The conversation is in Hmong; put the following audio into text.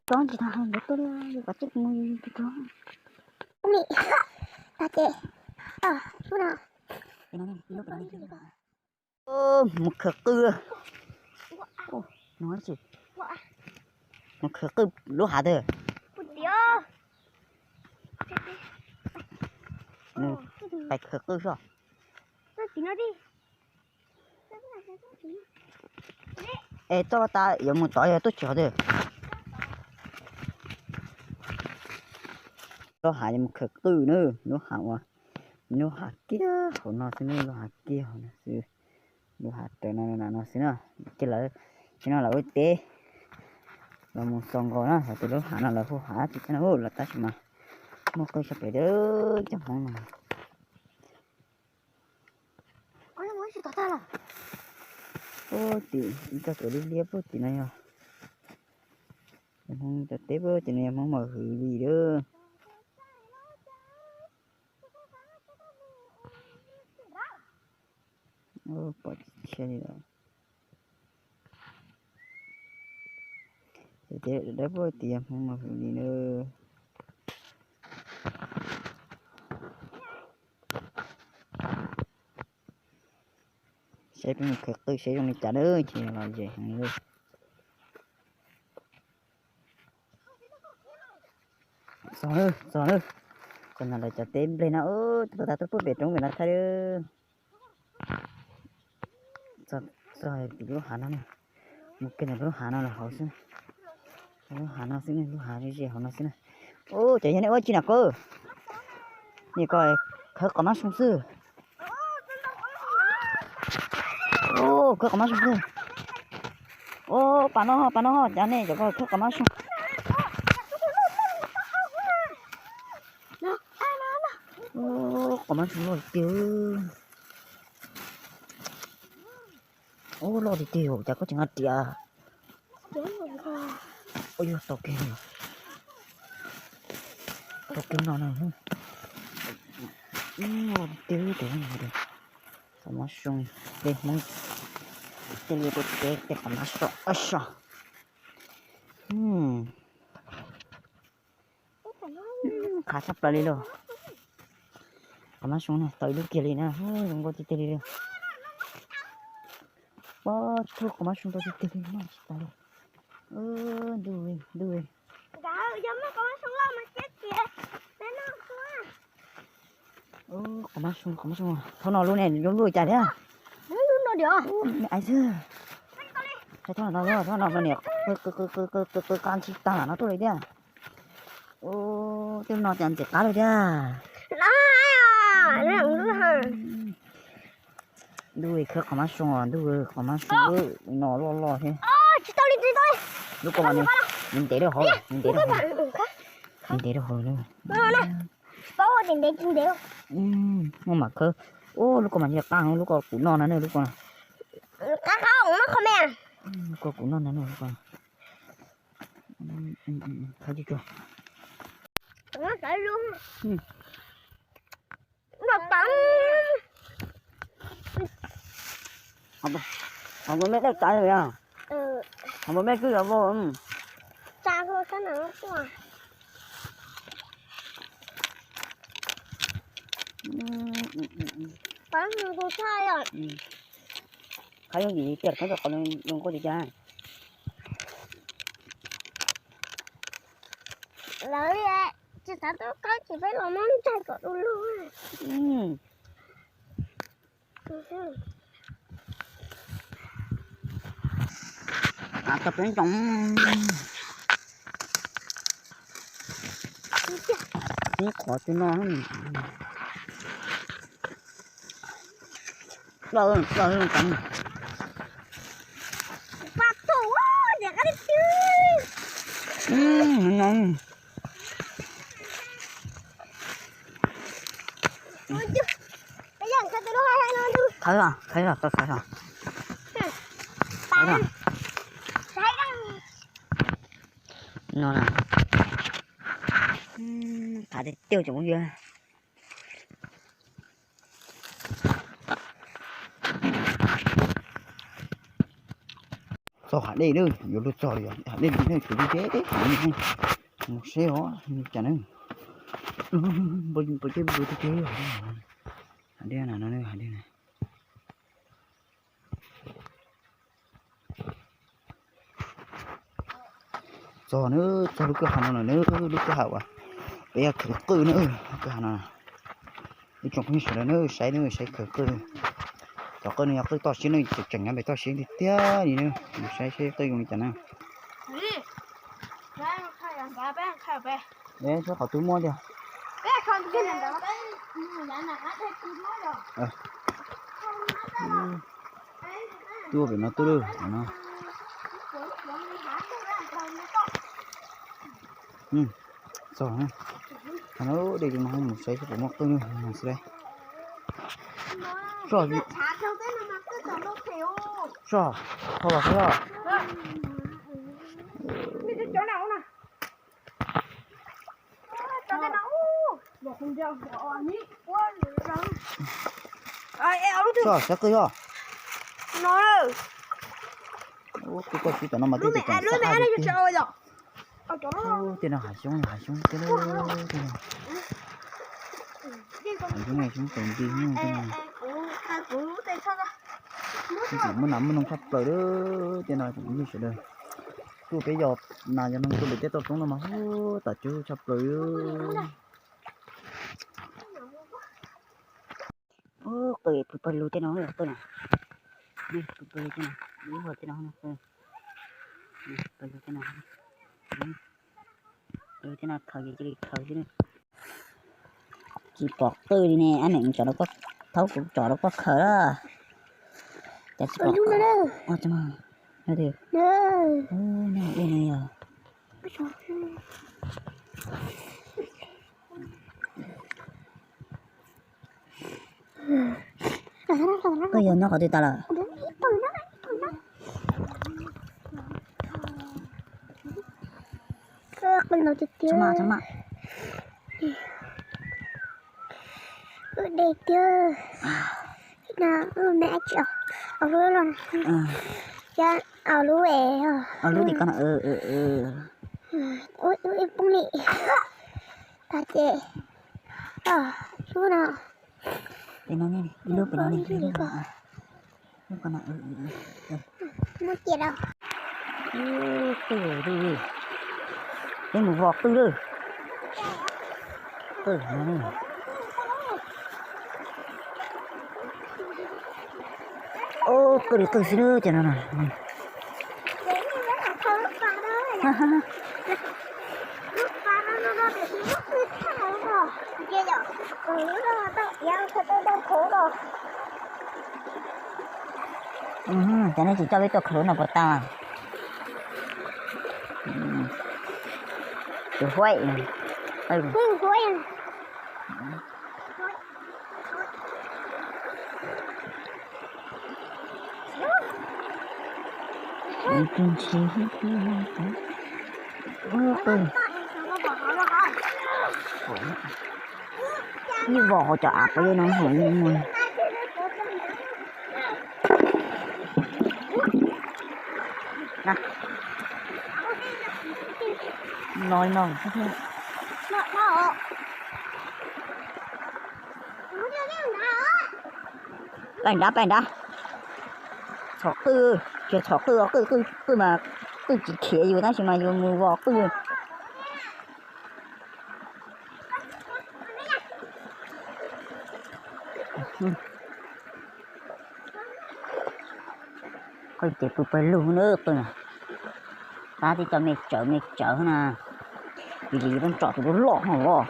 Tsob tsis tau hais ntawd tuaj li, yuav kom coj mus tso. Ub li, tag ces, lub no. Mus khawv qwj. Mus khawv qwj lub hav twg? Pais khawv qwj soj. Es txoj tas yuav mus tod yog tuaj tsis qhov twg? Lub hav yuav mus khawv qwj na, lub hav uas, lub hav kiag hauv no xwb na, lub hav kiag hauv no xwb, lub hav raws no no xwb na. Ces lawv, ces no lawv ua teb, lawv mus xaus nkaus na, hos tus lub hav no lawv hu hav tsis tau na, lawv tab sis mas muaj qwj sab pem cov Hmoob no. Puag tim ib co tuav liab liab puag tim no yog Hmoob cov teb, puag tim no yog Hmoob Mos Hwm li lawm. Pom tsis tshia li lawm. Ces dawb puag tim yog Hmoob Mos Hwm li lawm. Saib peb mus khawv qwj saib zoo li cas na, ces los zem heev li. Txog, txog, txog no lawv cov teb nplej no, tuaj tau tuaj puag pem roob pem no thaij. Txog tim lub hav no na, mus kiag ntawm lub hav no los hauv xwb. Lub hav no xwb ne, lub hav ze ze hauv no xwb na. Ub, cov yog nej ua tsi na koj? Nim ko khawb qos mab soo xwb. Ub, khawb qos mab soo xwb. Ub, pas no, pas no, cov nej cov ko khawb qos mab soo. Ub, qos mab soo loj tiag. Ub, loj tiag tiag, cas koj tsis nqa riam? Ub, yog tau kiag, tau kiag no na. Loj tiag tiag. Qos mab soo, tej Hmoob, tej li ua teb tej qos mab soo, soo. Qab tshaj plaws li lauj. Qos mab soo na, tau ib lub kiag li na, zoo nkauj tiag tiag li lauj. Pab tsuag qos mab soo tau tiag tiag li, noj tsis tas li. Ntuj, ntuj. Qos mab soo, qos mab soo, thaum no lub ne zoo lub cas thiab? Ais xwb. Thaum no, thaum no niam qw qw qw qw qw qw qab ntsib tag no tuaj li thiab. Tej no cas ntxim qab li thiab. Ntuj, khawb qos mab soo, ntuj, qos mab soo no loj loj thiab. Lub ko mas nws ntev rau hauv, nws ntev rau hauv, nws ntev rau hauv na. Muaj mam khawb. Ub, lub ko mas nws qab, lub ko kuv noj na, lub ko. Lub ko kuv noj na, lub ko. Khawb tsuag tsuag. Hov npua mej dej tsav li os. Hov npua mej twb yuav vau. Qhov yooj yim tiag, qhov zoo nkauj li cas. Lawv tsis xav tau qab ces peb los muab ntsaig kom du lug. Tau peb ntoo. Ib qhov twg no. Khawb los, khawb los, tau khawb los. Khawb los. No na. Qab tiag tiag cov phooj ywg. Txog hav dej na, yuav luag txog li hav dej li na, tus dej deb mus seb os cas na. Npua ceb npua twg, hav dej no, hav dej na. Txog na, txog lub kwj ha no lawm na, lub kwj ha uas peb yog khawv qwj na, kwj ha no. Ib tsoom phooj ywg sawv daws na, saib na, saib khawv qwj. Cov qwj no yog qwj toj siab na, tseem tseem nyob pem toj siab tiag tiag li na, saib seb qwj zoo li cas na. Saib qhov twg muaj tiag. Tuaj pem no tuaj lawm no. Txog, qhov no dej zoo no mus saib seb puas muaj qwj xwb. Soj, soj, ho los soj. Soj, saib qwj yog. Ub, kuv koj tsis tom no mas twb tsis tseem xab qab li tiag. Ub, tej no hav xyoob, hav xyoob tej no. Hav xyoob, xyoob kaus nti tej no. Tseem muaj nas muaj noog tshaj plaws li tej no, cov phooj ywg sawv daws. Tuaj peb yos nas yos noog tuaj pem tej toj roob no mas hu tas tsawb tshaj plaws li. Ub, qwj pw pawg lug tej no, qwj na, pw pawg lug tej no, ub, tej no, pw pawg lug tej no, tej no khaws ces cia li khaws xwb. Tsis pom qwj li ne, ab neem tsom rau koj, thaub kuv tsom rau koj khaws lawm. Cas tsis pom qwj. Nyob no yog. Koj yog nyob qhov twg tas lawm? Dej tiag. No, me tsis, ob lub los, ob lub es, ob lub tim ko no, ib poob li. Tag ces, lub no, ib lub pem no, lub ko no. Muab cia rau. Qwj, peb mus vos qwj lawm. Qwj no, qwj li qwj xwb na, cov no na. Cov no tsis coj peb tuaj khwv no puas tau? Tus huaib, tus huaib. Ib vos hauv cov av peb no hu mus. No no. Paj nrab, paj nrab. Txhom qwj, tsis txhom qwj, qwj, qwj mas qwj tsis khiav yus tab sis mas yus mus vos qwj. Qwj ces pw pawg lug na qwj na. Tab tib co me tsawv me tsawv na. Vim li yus peb tsom tus loj loj no los.